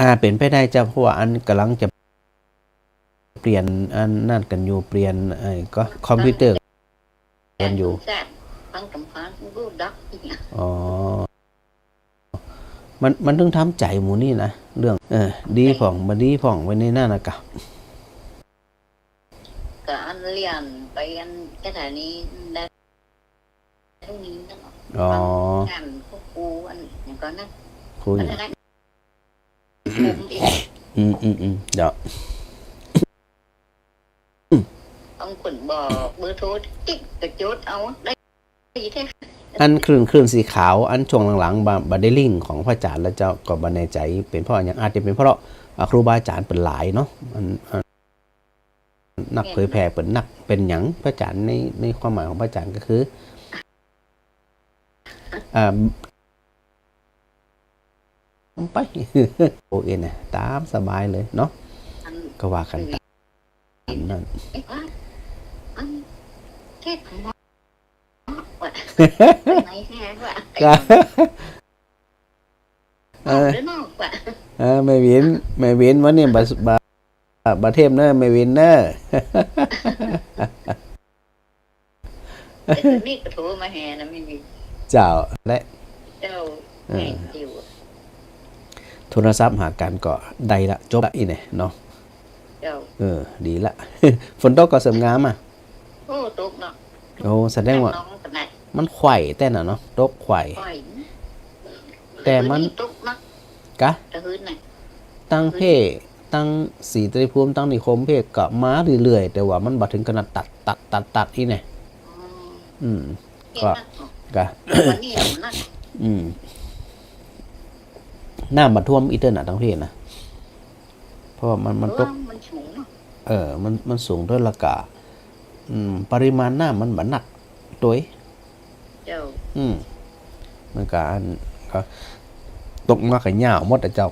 อ่า เป๋นไปได้เจ้า เพราะว่าอันก่ำลังจะเปลี่ยนอันนั้นกั๋นอยู่ เปลี่ยนไอ้ก็คอมพิวเตอร์กั๋นอยู่ อ๋อ มัน มันต้องทำใจ๋หมู่นี่นะ เรื่อง เออ ดีพ่อง บ่ดีพ่อง ไว้ในนั้นนะกะ ก็อันเรียนไปอันสถานีได้เท่านี้นะ อ๋อ งานพวกครูอันอย่างก่อนนะ ครูอย่าง พนักงาน อืม อืม อืม เดี๋ยว ต้องคนบอกเบอร์โทร ติ๊กกระจุดเอาได้แท้ อันคลื่น คลื่นสีขาว อันช่วงหลังๆ บ่ บ่ได้ลิงก์ของพระอาจ๋ารย์แล้วเจ้า ก็บ่แน่ใจ๋เป๋นเพราะหยัง อาจจะเป๋นเพราะ อ่า ครูบาอาจ๋ารย์เปิ้นหลายเนาะ อัน อัน นักเผยแผ่เปิ้นนัก เป๋นหยัง พระอาจ๋ารย์ใน ในความหมายของพระอาจ๋ารย์ก็คือ อ่า ไป โอเคนะ ต๋ามสบายเลยเนาะ อัน ก็ว่ากั๋นต๋ามนั้น เอ๊ะ อัน เทศน์ของหมอ ไหนแท้ว่า ก็ เออ เออ แม่วิน แม่วิน วันนี้บ่ บ่ บ่เทศน์เน่อ แม่วินเน่อ แต่นี่ก็โทรมาแหนะ แม่วิน เจ้า และ เจ้า เออ แม่นอยู่ โทรศัพท์หากั๋นก็ได้ละ จบละอี้เนี่ยเนาะ เจ้า เออ ดีละ ฝนตกก็เสริมงามอ่ะ โอ้ ตกเนาะ โอ้ แสดงว่า น้องก็ได้ มันไขว่แต๊น่ะเนาะ ตกไขว่ ไขว่ แต่มัน มื้อนี้ตกเนาะ กะ ตะคืนน่ะ ตังเพ ตังศรีตรีภูมิ ตังนิคมเพก็มาเรื่อยๆ แต่ว่ามันบ่เถิงขนาดตัด ตัด ตัด ตัดอี้เนี่ย อ๋อ อืม เห็น ก็ นะ กะ วันนี้มันนัก อืม น้ำบ่ท่วมอีเทิ่นน่ะ ตังเพน่ะ เพราะว่ามัน มันตก เออ มันสูงเนาะ เออ มัน มันสูงตวย แล้วก็ อืม ปริมาณน้ำมันบ่หนักตวย เจ้า อืม มันก็อัน ก็ตกมาก็ยาวหมดอะเจ้า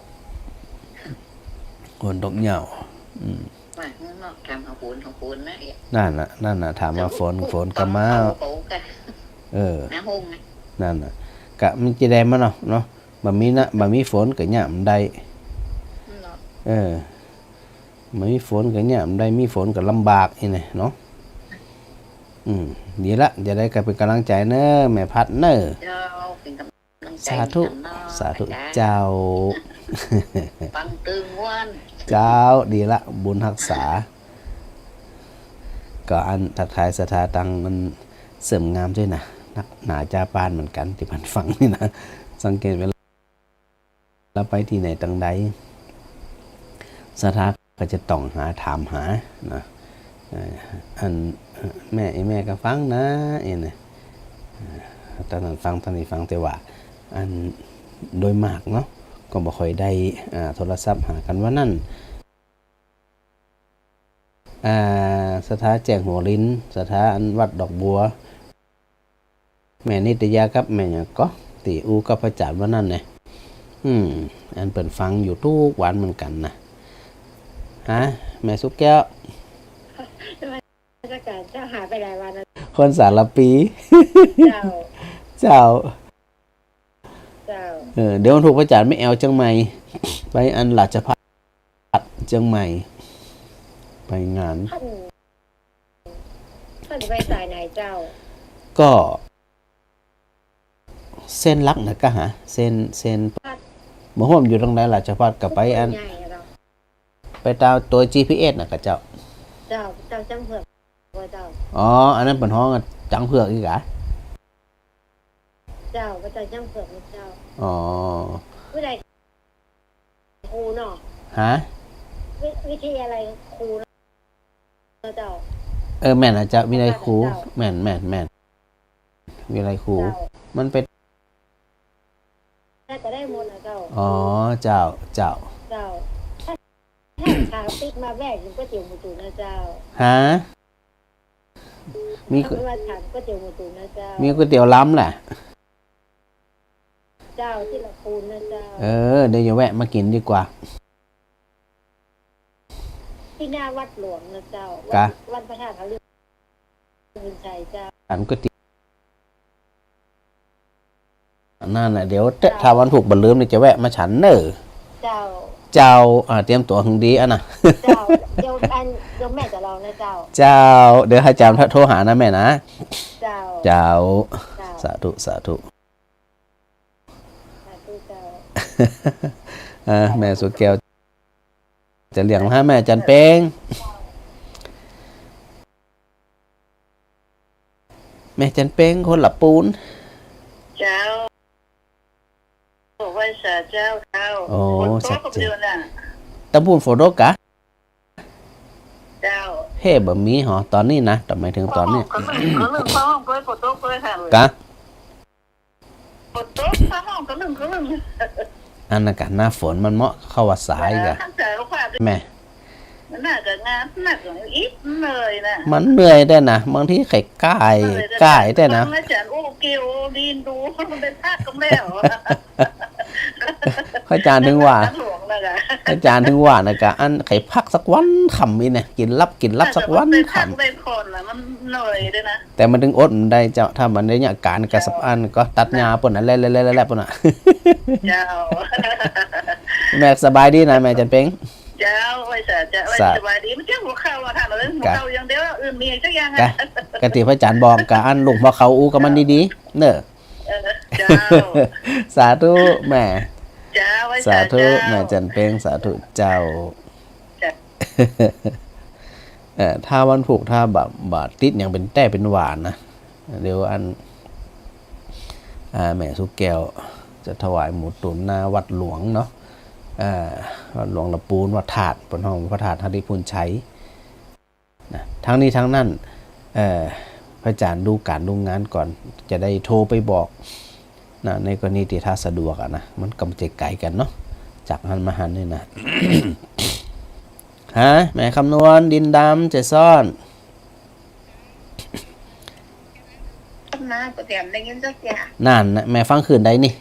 ฝนตกยาว อืม ว่าข้างนอกทำเอาฝน เอาฝนนะ นั่นน่ะ นั่นน่ะ ถามว่าฝน ฝนก็มา เอา เอาก็ เออ น้ำห้องนะ นั่นน่ะ กะมันจะได้มาเนาะ เนาะ บ่มีนะ บ่มีฝนก็เยียะบ่ได้ เนาะ เออ บ่มีฝนก็เยียะบ่ได้ มีฝนก็ลำบากอี้เนี่ยเนาะ อืม ดีละ จะได้ก็เป๋นก๋ำลังใจ๋เน่อ แม่พัดเน่อ เจ้า เป๋นก๋ำลังใจ๋ สาธุ เนาะ สาธุ อาจ๋ารย์ เจ้า ฟังตึงม่วน เจ้า ดีละ บุญฮักษา ก็อันทักทายศรัทธาตังอันเสริมงามตวยนะ นักหนาจ้าปานเหมือนกั๋น ตี้เปิ้นฟังนี่นะ สังเกตเวลา แล้วไปตี้ไหนตังใด ศรัทธาก็จะต้องหา ถามหานะ เอ่อ อัน เอ่อ แม่ ไอ้แม่ก็ฟังนะ เอ้ยนะ เอ่อ ตังนั้นฟัง ตังนี้ฟัง แต่ว่า อัน โดยมากเนาะ ก็บ่ค่อยได้ อ่า โทรศัพท์หากั๋นว่านั้น อ่า ศรัทธาแจ้งหัวลิน ศรัทธาอันวัดดอกบัว แม่นิตยากับแม่หยังก็ ตี้อู้กับพระอาจ๋ารย์วันนั้นแหนะ อืม อันเปิ้นฟังอยู่กู้วันเหมือนกั๋นนะ ฮะ แม่สุขแก้ว พระอาจ๋ารย์เจ้าหายไปหลายวันแล้ว คนสารภี เจ้า เจ้า เจ้า เออ เดี๋ยววันถูกพระอาจ๋ารย์แม่แอ๋วเจียงใหม่ ไปอันราชภัฏเจียงใหม่ ไปงาน ท่าน มันจะไปสายไหนเจ้า ก็ เส้นหลักนะกะฮะ เส้น เส้น บ่ฮู้มันอยู่ตรงไหนล่ะ จะพาดกลับไปอัน ไปตามตั๋ว จีพีเอส นะกะเจ้า เจ้า เจ้าจ้างเผือก ว่าเจ้า อ๋อ อันนั้นเปิ้นฮ้องว่าจ้างเผือกอีกกะ เจ้า ว่าเจ้าจ้างเผือกนะเจ้า อ๋อ วิทยาลัยครูเนาะ ฮะ วิ วิทยาลัยครูเนาะเจ้า เออ แม่นนะเจ้า วิทยาลัยครู เจ้า แม่น แม่น แม่น วิทยาลัยครู เจ้า มันเป็น น่าจะได้หมดนะเจ้า อ๋อ เจ้า เจ้า เจ้า ถ้า ถ้าถามติ๊กมาแวะกินก๋วยเตี๋ยวหมูตุ๋นนะเจ้า ฮะ มี ถ้าว่าถามก๋วยเตี๋ยวหมูตุ๋นนะเจ้า มีก๋วยเตี๋ยวลำแหละ เจ้า ที่ลำพูนนะเจ้า เออ เดี๋ยวจะแวะมากินดีกว่า ที่หน้าวัดหลวงนะเจ้า กะ วัด วัดพระธาตุนฤมิญชัยเจ้า ฉันก๋วยเตี๋ยว นั่นแหละ เดี๋ยว เจ้า ถ้าวันพุธบ่ลืมนี่จะแวะมาฉันเน่อ เจ้า เจ้า อ่า เตรียมตั๋วหื้อดีอันน่ะ เจ้า เดี๋ยวอัน เดี๋ยวแม่จะรอนะเจ้า เจ้า เดี๋ยวให้อาจ๋ารย์โทรหานะแม่นะ เจ้า เจ้า เจ้า สาธุ สาธุ สาธุเจ้า เออ แม่สุแก้ว จะเลี้ยงมาหาแม่จันเพ็ง แม่จันเพ็งคนละปูน เจ้า ไหว้สาเจ้า เจ้า โอ้ ฝนตก ชัดเจน เดียวน่ะ ตะปูนฝนตกกะ เจ้า เฮ้ บ่มีหอ ตอนนี้นะ แต่หมายถึงตอนนี้ ก็เรื่อง ก็เรื่อง ก็เรื่อง ก็เรื่อง ก็เรื่อง กะ ฝนตก ฟ้าห้องก็นึ่งก็นึ่ง อันนั้นกะหน้าฝนมันเหมาะเข้าว่าสายกะ เออ ตั้งใจว่า แม่ มันน่าจะงาม น่าจะอิดเหนื่อยนะ มันเหนื่อยด้วยนะ บางทีไข่ก่าย เหนื่อยด้วยนะ ก่ายด้วยนะ ฟังอาจ๋ารย์อู้เกี่ยวดีนดู มันเป็นภาคกำแล้ว พระอาจ๋ารย์ถึงว่า หลวงนะกะ พระอาจ๋ารย์ถึงว่านะกะ อันไข่พักสักวันค่ำนี่เนี่ย กิ๋นหลับ กิ๋นหลับสักวันค่ำ น่าจะเป็นภาคเป็นคนน่ะ มันเหนื่อยด้วยนะ แต่มันตึงอดมันได้เจ้า ถ้ามันได้เนี่ยการกะสับอันก็ตัดหญ้าป่นนั่นแหละแหละแหละแหละป่นน่ะ เจ้า แม่สบายดีนะแม่จันเพ็ง เจ้า ไหว้สาเจ้า ไหว้สา สบายดี มันเจ้าหัวเข่าอะ ถามเรื่องหัวเข่าอย่างเดียว อื่นมีสักอย่างอะ กะ กะตี้พระอาจ๋ารย์บอกกะอันลูกหัวเข่าอู้กับมันดีๆ เน่อ เออ เจ้า สาธุแม่ เจ้า ไหว้สา สาธุ เจ้า แม่จันเพ็ง สาธุเจ้า เจ้า เอ่อ ถ้าวันพุธถ้าบ่า บ่าติดหยังเป๋นแต้เป๋นว่านะ เดี๋ยวอัน อ่า แม่สุแก้วจะถวายหมูตุ๋นหน้าวัดหลวงเนาะ อ่า วัดหลวงละปูน วัดธาตุ เปิ้นฮ้องพระธาตุหริภุญชัยนะ ทั้งนี้ทั้งนั้น เอ่อ พระอาจ๋ารย์ดูก๋านดูงานก่อน จะได้โทรไปบอกนะ ในกรณีตี้ถ้าสะดวกอะนะ มันก็บ่ใจ้ไก๋กั๋นเนาะ จากหั้นมาหั้นนี่นะ ฮะ แม่คำนวณ ดินดำ เจ๊ซ่อน นะ บ่แถมได้ยินสักอย่าง นั่นนะ แม่ฟังคืนใดนี่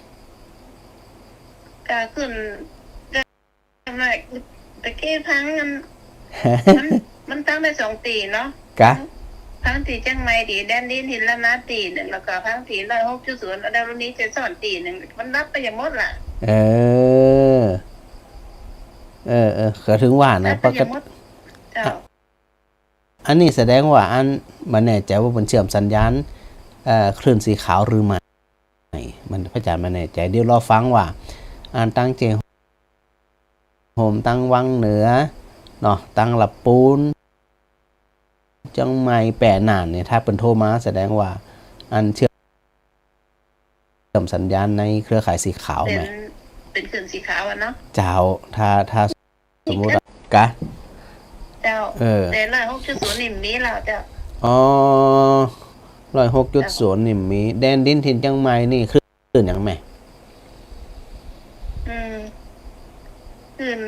กะคืน ตะกี้ฟังมัน มัน มันฟังได้สองตี้เนาะ กะ ฟังตี้เจียงใหม่ตี้แดนดินถิ่นล้านนาตี้นึ่ง แล้วก็ฟังตี้ร้อยหกจุดศูนย์ แล้วนี้เจ๊ซ่อนตี้นึ่ง มันดับไปอย่างหมดล่ะ เออ เออ เออ ก็ถึงว่านะ ดับไปอย่างหมด ปกติ เจ้า อันนี้แสดงว่าอัน บ่แน่ใจ๋ว่าเปิ้นเชื่อมสัญญาณ เอ่อ คลื่นสีขาวหรือไม่ มัน พระอาจ๋ารย์บ่แน่ใจ๋ เดี๋ยวรอฟังว่า อันตังเจ๊โฮม ตังวังเหนือ เนาะ ตังละปูน เจียงใหม่ แป้น่านเนี่ย ถ้าเปิ้นโทรมาแสดงว่า อันเชื่อม เชื่อมสัญญาณในเครือข่ายสีขาว เป๋น แม่ เป๋นคลื่นสีขาวอะเนาะ เจ้า ถ้า ถ้าสมมุติอะ กะ เจ้า เออ แต่ร้อยหกจุดศูนย์นี่มีแล้วเจ้า อ๋อ ร้อยหกจุดศูนย์นี่มี แดนดินถิ่นเจียงใหม่นี่คลื่นหยังแม่ อืม คลื่น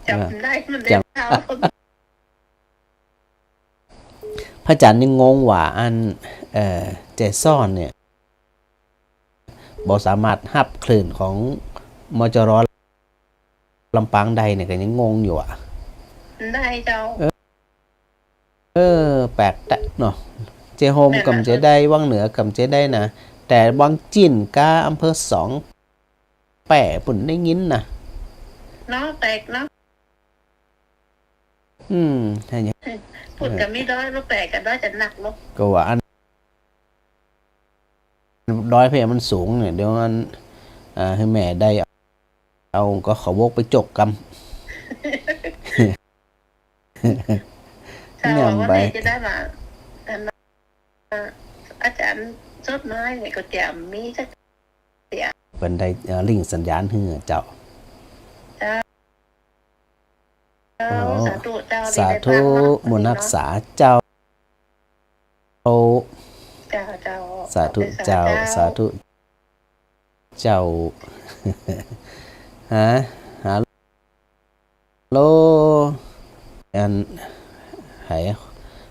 จ๋ำได้มันได้ จ๋ำ เจ้า พระอาจ๋ารย์ยังงงว่าอัน เอ่อ เจ๊ซ่อนเนี่ย บ่สามารถฮับคลื่นของ มจร ลำปางได้เนี่ย ก็ยังงงอยู่อะ ได้เจ้า เออ เออ แปลกแต๊เนาะ เจ๊โฮมก็บ่าจะได้ วังเหนือก็บ่าจะได้นะ แต่วังจิ่นกับอำเภอสองแปะปุ้นได้ยินนะ เนาะ แปลกเนาะ อืม ใช่เนี่ย พุ้นก็มีดอย บ่แปลก ก็ดอยจะหนักเนาะ ก็ว่าอัน ดอยเพ่มันสูงเนี่ย เดี๋ยวอัน อ่า หื้อแม่ได้ เอาก็เขาวกไปจกกำ เจ้า แหนมไป ว่าแม่จะได้มา อัน อาจารย์จดหมายเนี่ยก็จะมีสักเสีย เปิ้นได้ เอ่อ ลิงก์สัญญาณหื้อเจ้า เจ้า เจ้า อ๋อ สาธุเจ้า สาธุ ดีใจมากเนาะ บุญฮักษาเจ้า เจ้า เจ้า สาธุเจ้า ขอบคุณเจ้า สาธุเจ้า ฮะ ฮัลโหล อัน ไผ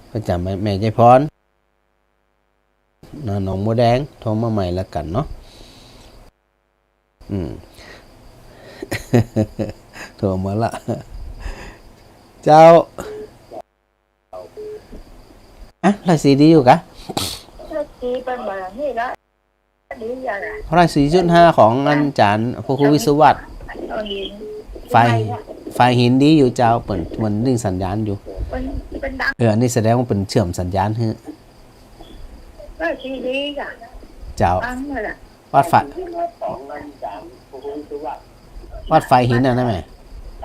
ประจ๋ำแม่ แม่ยายพร นะ หนองบัวแดง โทรมาใหม่ละกั๋นเนาะ อืม โทรมาละ เจ้า อะ ร้อยสี่ดีอยู่กะ ร้อยสี่เปิ้นบ่านี่ละ ดีอยู่ละ ร้อยสี่จุดห้าของอาจ๋ารย์พระครูวิศวัตร เอาหิน ฝ่าย ฝ่ายหินดีอยู่เจ้า เปิ้น เปิ้นลิงก์สัญญาณอยู่ เปิ้น เปิ้นดัง เออ อันนี้แสดงว่าเปิ้นเชื่อมสัญญาณหื้อ ร้อยสี่ดีกะ เจ้า ฟังเลยล่ะ วัดฝ่าย วัดฝ่ายหินน่ะนะแม่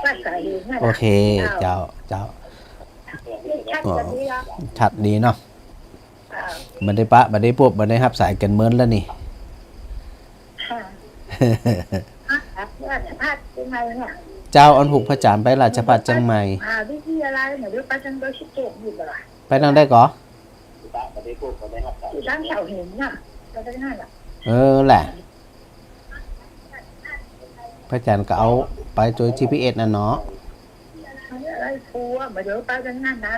วัดฝ่ายหินน่ะนะ โอเค เจ้า เจ้า เจ้า ชัดกว่านี้แล้ว ชัดดีเนาะ อ่า บ่ได้ปะ บ่ได้ปบ บ่ได้ฮับสายกั๋นเมินแล้วนี่ ค่ะ ราชภัฏเจียงใหม่เนี่ย เจ้า อันผูกพระจ๋ารย์ไปราชภัฏเจียงใหม่ อ่า วิทยาลัยเนี่ย เดี๋ยวไปทางดอยสุเทพนี่บ่ล่ะ ไปตางใดก่อ อยู่ตางเสาหินน่ะ ไปตางนั้นน่ะ เออแหละ พระอาจ๋ารย์ก็เอาไปโดยจีพีเอสน่ะเนาะ ไอ้ผัว บ่เดี๋ยวไปตางนั้นนะ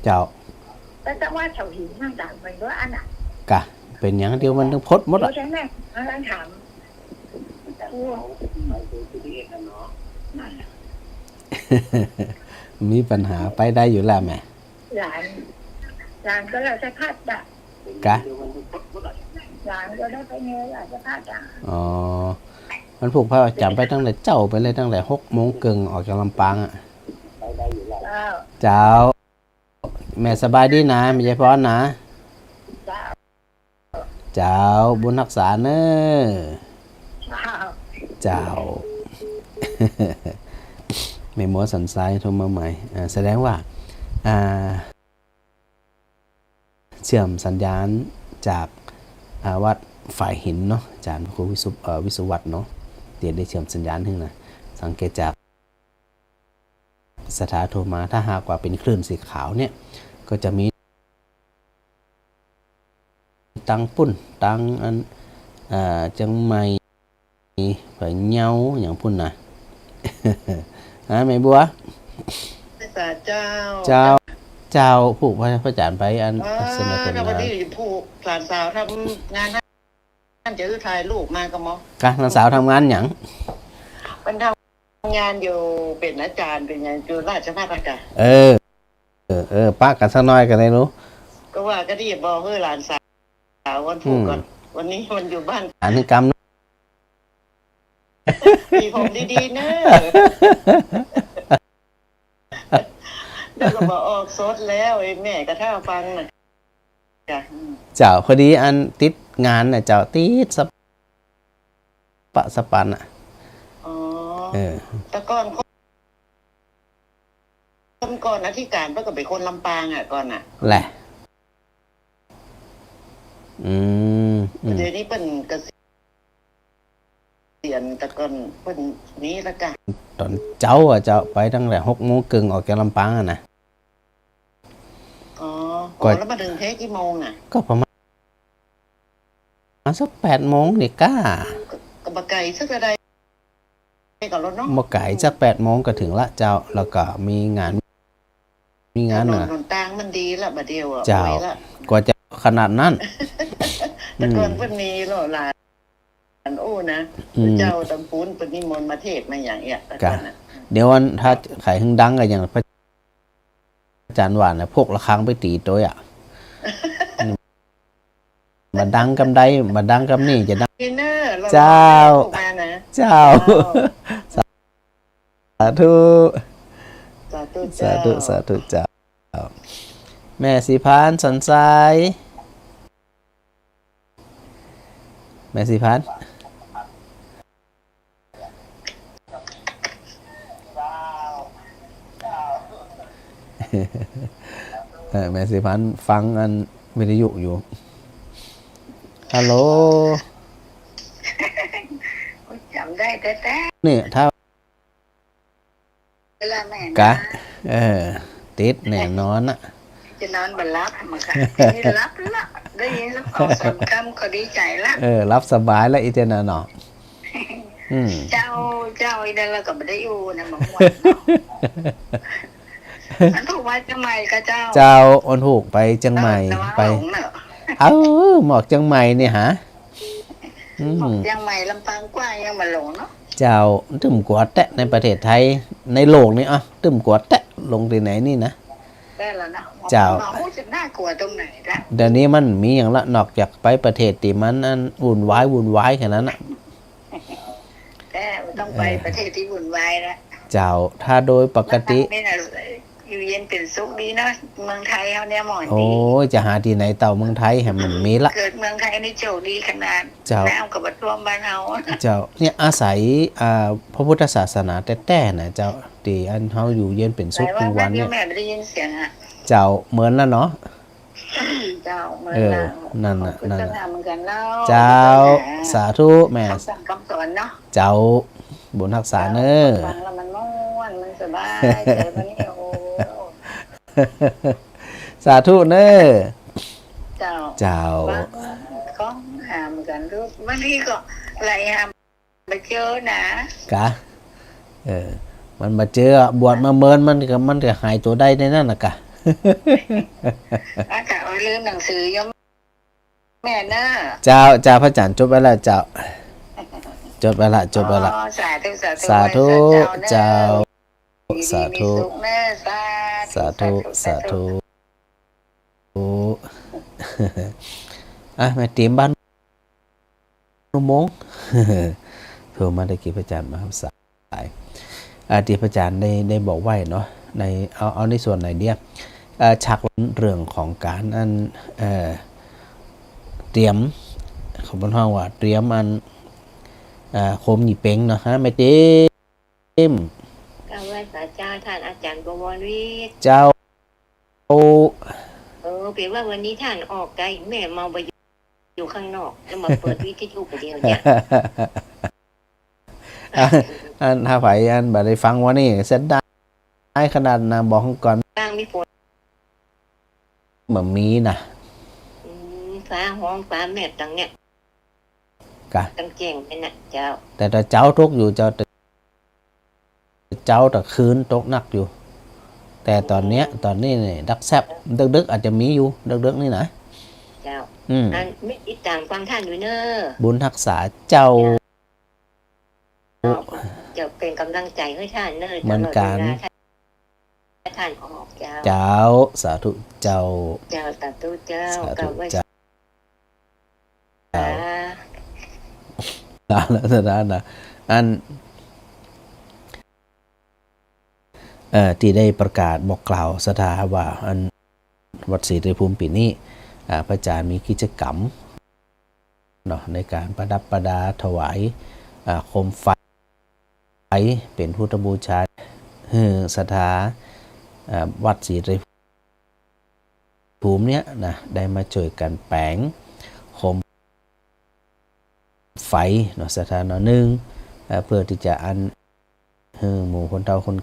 เจ้า ไปตางว่าเสาหินนั่นน่ะ มันก็อันน่ะ กะ เป๋นหยังเดี๋ยวมันต้องพดหมดอะ เดี๋ยวฉันแม่ เอาหลานถาม ผัว มีปัญหาไปได้อยู่แล้วแม่ หลาน หลานก็ราชภัฏอะ กะ หลานก็ได้ไปเรียนราชภัฏอะ อ๋อ มันผูกพระอาจ๋ารย์ไปตั้งแต่เจ๊าไปเลย ตั้งแต่หกโมงเกิ่งออกจากลำปางอะ เจ้า เจ้า แม่สบายดีนะ แม่ยายพรนะ เจ้า เจ้า บุญฮักษาเน่อ เจ้า เจ้า แม่หมอสันทรายโทรมาใหม่ อ่า แสดงว่า อ่า เชื่อมสัญญาณจาก อ่า วัดฝ่ายหินเนาะ อาจ๋ารย์พระครูวิสุ เอ่อ วิศวัตรเนาะ เดี๋ยวได้เชื่อมสัญญาณหื้อนะ สังเกตจาก สถาโทรมา ถ้าหากว่าเป๋นคลื่นสีขาวเนี่ย ก็จะมี ตางปุ้น ตางอัน อ่า เจียงใหม่ พะเยา อย่างปุ้นนะ ฮะ แม่บัว เจ้า เจ้า เจ้า ผูกพระ พระอาจ๋ารย์ไปอัน อ๋อ เสนอผลงาน แล้ววันนี้ผูกหลานสาวทำงาน นั่นจะถ่ายรูปมากับหมอ กะ หลานสาวทำงานหยัง มันทำงานอยู่เป๋นอาจ๋ารย์เป๋นหยังอยู่ราชภัฏอะกะ เออ เออ เออ ปะกั๋นสักหน่อยก็ได้ลูก ก็ว่าก็ดีบอกเออหลานสาววันพูกก่อน อืม วันนี้มันอยู่บ้าน อันนี้กำ มีผมดีๆ เนอะ แล้วก็บอกออกสดแล้ว ไอ้แม่ก็ท่าฟังน่ะ จ้ะ อืม เจ้า พอดีอันติดงานน่ะเจ้า ติดสะปะสะปันน่ะ อ๋อ เออ แต่ก่อนคน คนก่อนอธิการเปิ้นก็เป๋นคนลำปางอะก่อนน่ะ แหละ อืม อืม เดี๋ยวนี้เปิ้นเกษียณ แต่ก่อนเปิ้นนี้ละกะ ต๋อนเจ๊าอะเจ้า ไปตั้งแต่หกโมงเกิ่งออกจากลำปางอะนะ อ๋อ ก็ อ๋อ แล้วมาเถิงแท้กี่โมงอะ ก็ประมาณ ประมาณสักแปดโมงนี่ก้า ก็ ก็บ่ไก๋สักเท่าใด ก็รถเนาะ บ่ไก๋ สักแปดโมงก็เถิงละเจ้า แล้วก็มีงาน มีงาน ถนน น่ะ หนตางมันดีละบ่าเดี่ยวอะ เจ้า โอ้ยละ กว่าจะขนาดนั้น แต่ก่อน อืม เปิ้นมีหลาย อันอู้นะ อืม เจ้าตำปูนเปิ้นนิมนต์มาเทศน์มาหยังเอี้ย แต่ก่อนน่ะ เดี๋ยวอันถ้าใผหื้อดังก็อย่างพระอาจ๋ารย์ว่าน่ะ พกระฆังไปตี๋ตวยอะ บ่ดังกำใด บ่ดังกำนี้จะดัง เจ้า เจ้า เจ้า สาธุ สาธุ สาธุ เจ้า สาธุเจ้า แม่ศรีพาน สนไซ แม่ศรีพาน เออ แม่ศรีพานฟังอันวิทยุอยู่ ฮัลโหล จ๋ำได้แต๊ๆ เนี่ย ถ้า เวลาแม่นะ กะ เออ ติดแน่นอนนะ จะนอนบ่หลับ มันกะ ทีนี้หลับละ ได้ยินสักสองสามกำก็ดีใจ๋ละ เออ หลับสบายละ อีเตียนน่ะเนาะ อืม เจ้า เจ้า อีนั่นละก็บ่ได้อยู่นะ บ่ม่วนเนาะ อันถูกไปเจียงใหม่กะเจ้า เจ้า อันถูกไปเจียงใหม่ เออ ไป นครหลวงเนาะ เออ หมอกเจียงใหม่เนี่ยฮะ อืม เจียงใหม่ลำปางกว้างยังบ่ลงเนาะ เจ้า ตึมกว่าแต๊ในประเทศไทย ในโลกนี้ อ่ะ ตึมกว่าแต๊ลงตี้ไหนนี่นะ ได้แล้วนะ เจ้า บ่ฮู้จะน่ากลัวตรงไหนละ เดี๋ยวนี้มันมีหยังละ นอกจากไปประเทศตี้มันอันวุ่นวาย วุ่นวายแค่นั้นน่ะ แต่ต้องไป เออ ประเทศตี้วุ่นวายละ เจ้า ถ้าโดยปกติ นี่นะ อยู่เย็นเป๋นสุขดีเนาะ เมืองไทยเฮาเนี่ยหมอนดี โอ้ย จะหาตี้ไหนเต้าเมืองไทย แหมมันมีละ เกิดเมืองไทยนี่โชคดีขนาด เจ้า น้ำก็บ่ท่วมบ้านเฮา เจ้า เนี่ยอาศัย อ่า พระพุทธศาสนาแต๊ๆ นะเจ้า ตี้อันเฮาอยู่เย็นเป๋นสุขทุกวันเนี่ย หลายวันแล้วแม่บ่ได้ยินเสียงอะ เจ้า เหมือนละเนาะ เจ้า เหมือนละ เออ นั่นน่ะ ขอบคุณ นั่นน่ะ เจ้า เหมือนกันเนาะ เจ้า สาธุแม่ คำสั่งคำสอนเนาะ เจ้า บุญฮักษาเน้อ ฟังแล้วมันม่วน มันสบายใจ๋วันนี้ โอ้ สาธุเน้อ เจ้า เจ้า ฟังของหามกันดู บางทีก็ไหลหามไปเจอนะ กะ เออ มันบ่เจออะ บวชมาเมิน มันก็ มันก็หายตั๋วได้ในนั้นน่ะกะ อากะว่าลืมหนังสือโยม แม่เน้อ เจ้า เจ้า พระอาจ๋ารย์จดไว้แล้วเจ้า จดไว้ละ จดไว้ละ อ๋อ สาธุ สาธุ สาธุ เจ้าเน้อ เจ้า ดีๆ สาธุ มีสุขเน้อ สาธุ สาธุ สาธุ สาธุ สาธุ อ่ะ แม่ติ๋มบ้าน อุโมงค์ โทรมาตะกี้พระอาจ๋ารย์มาฮับสาย อ่า ตี้พระอาจ๋ารย์ได้ ได้บอกไว้เนาะ ใน เอา เอาในส่วนไหนเดีย เอ่อ ชักเรื่องของก๋านอัน เอ่อ เตรียม เขาเปิ้นฮ้องว่าเตรียมอัน เอ่อ โคมหยี่เป็งเนาะฮะ แม่ติ๋ม กราบไหว้สาเจ้าท่านอาจ๋ารย์บวรวิทย์ เจ้า เออ เป๋นว่าวันนี้ท่านออกไกล แม่เมาไปอยู่ข้างนอก แล้วมาเปิดวิทยุคนเดียวเนี่ย อัน อัน ถ้าใผอันบ่ได้ฟังวันนี้เสียดายขนาดนะ บอกก่อน บ้างมีฝน บ่มีนะ อืม ฟ้าฮ้องฟ้าแมบตังเนี่ย กะ ตังแจ้งเลยนะเจ้า แต่ตะเจ๊าตกอยู่เจ้า ตะเจ๊าตะคืนตกหนักอยู่ แต่ต๋อนเนี้ย อืม ต๋อนนี้นี่ดักแซบ ดึกๆ อาจจะมีอยู่ ดึกๆ นี่นะ เจ้า อืม อัน มีติดต๋ามฟังท่านอยู่เน้อ บุญฮักษาเจ้า เจ้า เจ้าเป๋นก๋ำลังใจ๋หื้อท่านเน้อ เหมือนกั๋น ตลอดเวลา ท่านออกเจ้า เจ้า สาธุเจ้า เจ้า สาธุเจ้า สาธุเจ้า กราบไหว้ เจ้า สา สาธุนะ อัน เอ่อ ตี้ได้ประกาศบอกกล่าวศรัทธาว่า อัน วัดศรีไตรภูมิปี๋นี้ อ่า พระอาจ๋ารย์มีกิจกรรม เนาะ ในก๋านประดับประดาถวาย อ่า โคมไฟ เป๋นพุทธบูชา หื้อศรัทธา อ่า วัดศรีไตรภูมิเนี่ยนะ ได้มาจ้วยกั๋นแป๋งโคมไฟเนาะ ศรัทธาเนาะ นึ่ง อ่า เปื้อตี้จะอัน หื้อหมู่คนเฒ่าคน